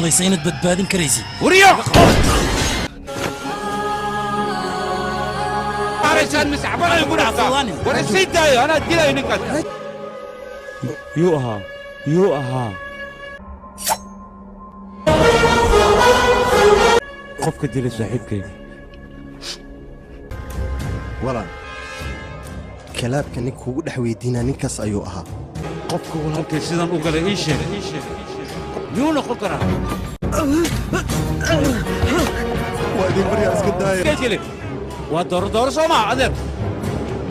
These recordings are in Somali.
malaysaa inaad badbaadin karaysid? Wariyo! War isii daayo, anaa dilayo ninkaas. Yuu ahaa? Yuu ahaa qofka dilay saaxiibkayga? Walaal, kalaabka nin kuugu dhex weydiinaa ninkaas ayuu ahaa. Qofka walaalkay sidan u galay ii sheeg, miyuu noqon karaa? Waa idin baryaa, iska daaya. Dilay. Waa dooro dooro soo maa, adeer?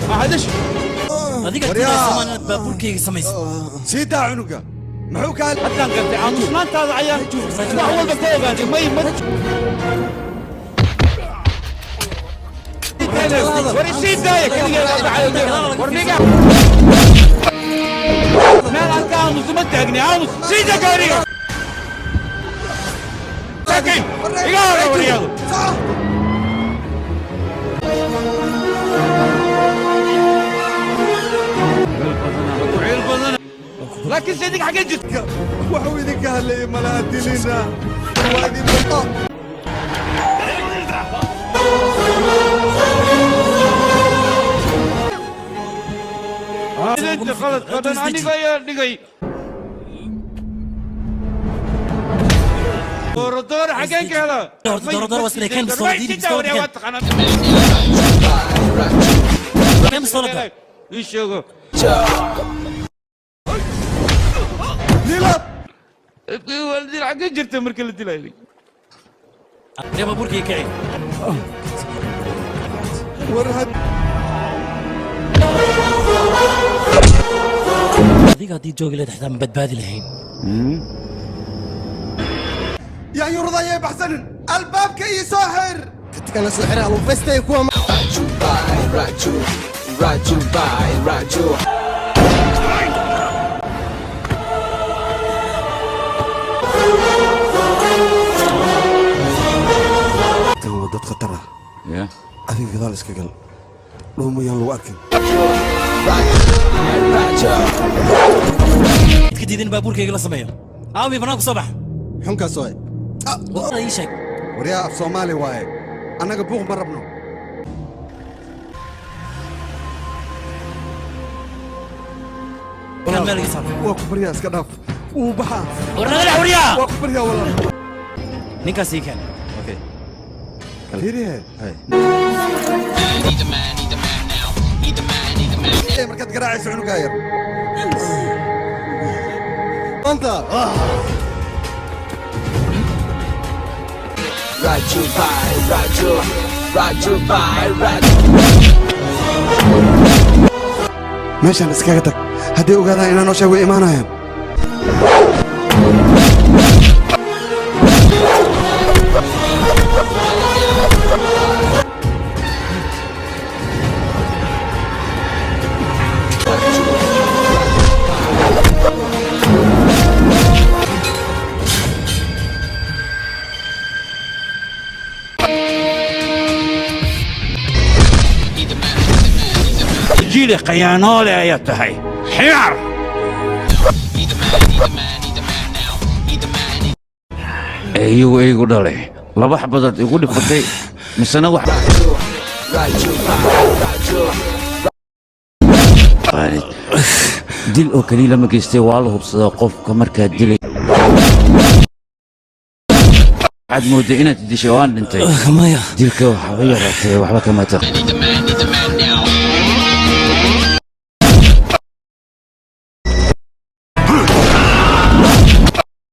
Ma hadash. Adiga Waryaa! dilay soomaan inaad baabuurkayga samaysid. Sii daa cunuga, muxuu kaa Haddaan gartay, aamusnaantaada ayaan wax walba ka ogaaday. May ma war isii daaya, keligay baa dhacay. War niga meel aan ka aamuso ma taagni. Aamus, sii daa gaariga. Sakin iga hore, waryaadu. Ciil badan, laakiin se idinka xaggee jirta? Waxuu idinka hadlayay malaha, dilina, waa idin baryaa. Qaladka dhan aniga ayaa dhigay. Dooro dooro xaggeen ka helaa? Horta dooro dooro waa sidee? Keen bistoolad, ii bistoolad keen. Keen bistooladda. Ii sheego. Nilab. Waalidin xaggee jirta marka la dilayo? Waryaa, baabuurkayga kici. War had Adiga haddii joogi leed xitaa ma badbaadi lahayn. Yaanyuurada ayay baxsanin, albaabka ii soo xir. Katikana soo xira alufestay kuwa. Raju Bhai Raju, Raju Bhai Raju. Kan waa dad khatar ah. Ya. Adiga gadaal iska gal, dhuumayaan lagu arkin. Raju. Idka diidan baabuurkayga la sameeyo, aawi banaanku soo bax. Xunkaas waay. Warada ii sheeg. Waryaa, af Soomaali waaye, annaga buuq ma rabno. Kan meel iga saar. Waa ku baryaa, iska dhaaf, wuu baxaa. Warnada dhex, waryaa. Waa ku baryaa, walaal. Ninkaas ii keen. Fiirihe. Ee, markaad garaacayso cunugaa yar maanta. Raju Bhai Raju, Raju Bhai Raju. Meeshaan iskaga tag, hadday ogaadaan inaan noo sheeg way imaanayaan. Jiili khayaanoole ayaa tahay, ximaar. Iyagu igu dhalay laba xabadood igu dhifatay misena wax. Raju Bhai Raju. Qaalid, dil oo keliya lama geystay, waa la hubsadaa qofka markaa dilay. Waxaad mooday inaad dishay oo aan dhintay. Maya. Dilka waxba yaraatay waxba kama taq.